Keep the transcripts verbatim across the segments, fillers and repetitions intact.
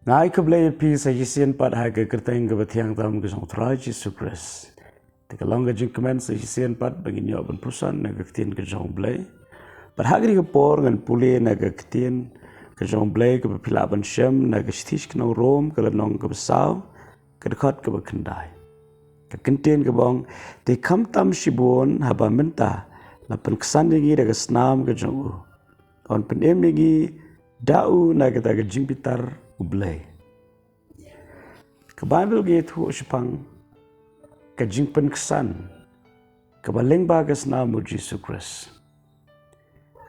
Nga ai khublei ïa phi sa shisien pat ha ka kyrteng kaba thiang tam ka jong U Trai Jisu Khrist. Te ka long ka jingkmen sa shisien pat ba ngin ïoh ban puson na ka ktien ka jong U Blei. Bad ha kane ka por ngan pule na ka ktien ka jong U Blei kaba phi lah ban shem na ka shithi sha ki nong Rom ka lynnong kaba saw, ka dkhot kaba khyndai. Ka kyntien kaba ong, te khamtam shibun haba mynta la pynksan ïa ngi da ka snam ka jong u, yn pynim ïa ngi da u na kata ka jingbitar U Blei. Ka Baibl ka ïathuh shaphang ka jingpynksan kaba lyngba ka snam U Jisu Khrist.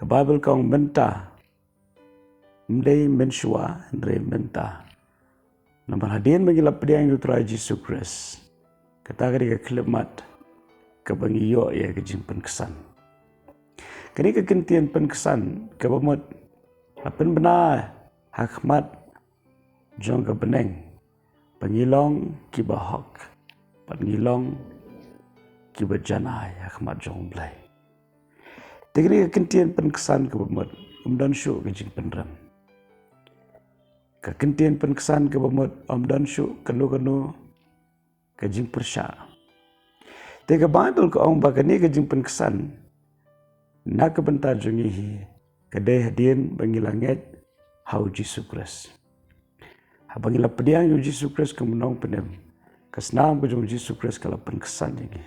Ka Baibl ka ong mynta, ym dei mynshuwa, hynrei mynta. Namar hadien ba ngi la pdiang ïa U Trai Jisu Khrist, kata ka dei ka khyllipmat kaba ngi ïoh ïa ka jingpynksan. Kane ka kyntien pynksan kaba mut la pynbna ha khmat jong ka bneng ba ngi long kiba hok bad ngi long kiba janai ha khmat jong U Blei. Te kane ka kyntien pynksan kaba mut ym don shuh ka jingpynrem. Ka kyntien pynksan kaba mut ym don shuh kano kano ka jingpyrshah. Te ka Baibl ka ong ba kane ka jingpynksan na ka bynta jong ngi hi ka dei hadien ba ngi la ngeit ha U Jisu Khrist. Haba ngi la pdiang ïa U Jisu Khrist kum U Nongpynim, ka snam ka jong U Jisu Khrist ka la pynksan ïa ngi.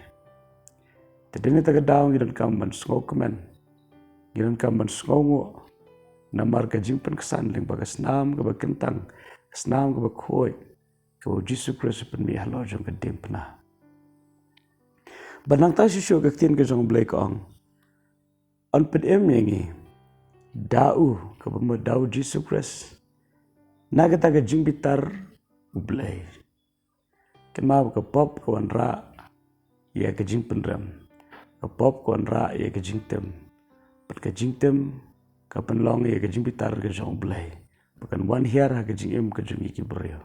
Te dei na kata ka daw ngi donkam ban sngewkmen, ngi donkam ban sngewnguh namar ka jingpynksan lyngba ka snam kaba kyntang, ka snam kaba khuid kaba U Jisu Khrist u pynmih halor jong ka diengphna. Bad nangta shuh shuh ka ktien ka jong U Blei ka ong, yn pynim ïa ngi da u, kaba mut da U Jisu Khrist, na kata ka jingbitar U Blei. Kynmaw ba ka pop ka wanrah ïa ka jingpynrem, ka pop ka wanrah ïa ka jingtim, bad ka jingtim ka pynlong ïa ka jingbitar ka jong U Blei ba kan wan hiar ha ka jingim ka jong ngi ki briew.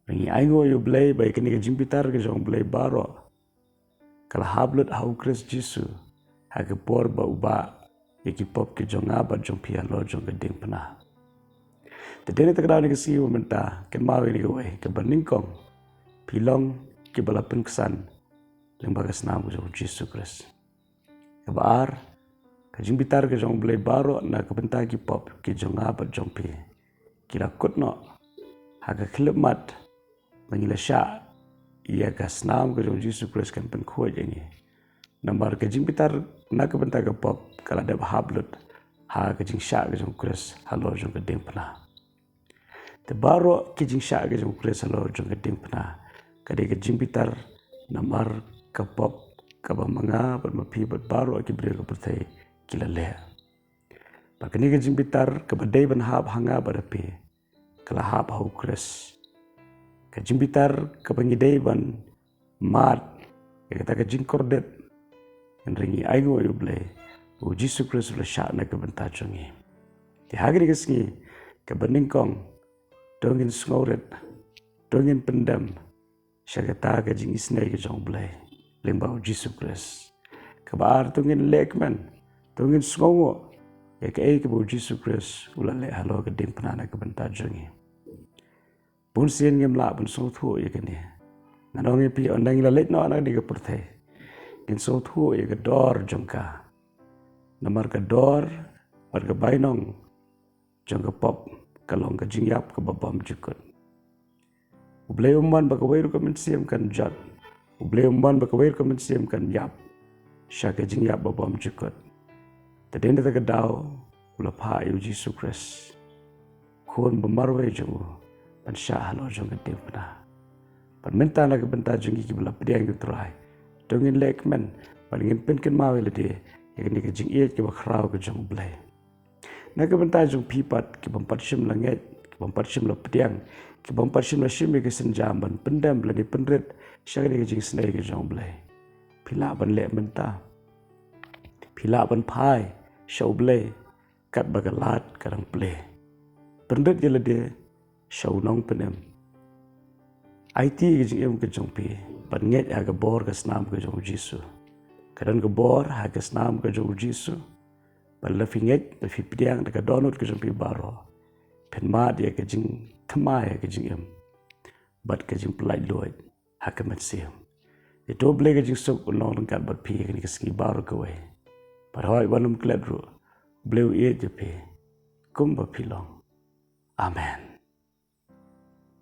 Ngi ainguh ïa U Blei ba ïa kane ka jingbitar ka jong U Blei baroh ka la hap lut ha U Khrist Jisu ha ka por ba u bah ïa ki pop ki jong nga bad jong phi halor jong ka diengphna. Te dei na kata ka daw ne ka sngi ba mynta, kynmaw ïa kane kawei, kaba nyngkong, phi long kiba la pynksan lyngba ka snam ka jong U Jisu Khrist. Kaba ar, ka jingbitar ka jong U Blei baroh na ka bynta ki pop ki jong nga bad jong phi, ki la kut noh ha ka khyllipmat ba ngi la shah ïa ka snam ka jong U Jisu Khrist kan pynkhuid ïa ngi. Namar ka jingbitar na ka bynta ka pop ka la dep hap lut ha ka jingshah ka jong U Khrist halor jong ka diengphna. Te baroh ki jingshah ki jong U Khrist halor jong ka diengphna ka dei ka jingbitar namar ka pop kaba ma nga bad ma phi bad baroh ki briew ka pyrthei ki la leh. Bad kane ka jingbitar kaba dei ban hap ha nga bad ha phi ka la hap ha U Khrist. Ka jingbitar kaba ngi dei ban mad ïa kata ka jingkordit, hynrei ngi ainguh ïa U Blei, U Jisu Khrist u la shah na ka bynta jong ngi. Te ha kane ka sngi, kaba nyngkong, to ngin sngewrit, to ngin pyndem sha kata ka jingisynei ka jong U Blei lyngba U Jisu Khrist. Kaba ar, to ngin lehkmen, to ngin sngewnguh ïa kaei kaba U Jisu Khrist u la leh halor ka diengphna na ka bynta jong ngi. Bun sien ngim lah ban sngewthuh ïa kane. Ngan ong ïa phi, ynda ngi la leit noh na kane ka pyrthei, ngin sngewthuh ïa ka dor jong ka. Namar ka dor bad ka bainong jong ka pop ka long ka jingïap kaba bymjukut. U Blei um mon ba kawei ruh ka mynsiem kan jot. U Blei um mon ba kawei ruh ka mynsiem kan ïap sha ka jingïap ba bymjukut. Te dei na kata ka daw u la phah ïa U Jisu Khrist, Khun ba marwei jong u, ban shah halor jong ka diengphna. Bad mynta na ka bynta jong ngi kiba la pdiang ïa U Trai, to ngin lehkmen bad ngin pynkynmaw ïa lade ïa kane ka jingïeit kaba khraw ka jong U Blei. Na ka bynta jong phi pat, ki bym pat shym la ngeit, ki bym pat shym la pdiang, ki bym pat shym la shim ïa ka sienjam ban pyndem lane pynrit sha kane ka jingisynei ka jong U Blei, phi lah ban leh mynta. Phi lah ban phai sha U Blei katba ka lad ka dang plie. Pynrit ïa lade sha U Nongpynim. Aiti ka jingim ka jong phi bad ngeit ha ka bor ka snam ka jong U Jisu. Ka don ka bor ha ka snam ka jong U Jisu. Bad lada phi ngeit, lada phi pdiang da ka dohnud ka jong phi baroh, phin mad ïa ka jing thymmai ïa ka jingim bad ka jingpyllait luid ha ka mynsiem. Ïa to Blei ka jingsuk un long ryngkat bad phi ha kane ka sngi baroh kawei. Bad hooid wat nym klet ruh, Blei u ïeit ïa phi kumba phi long. Amen.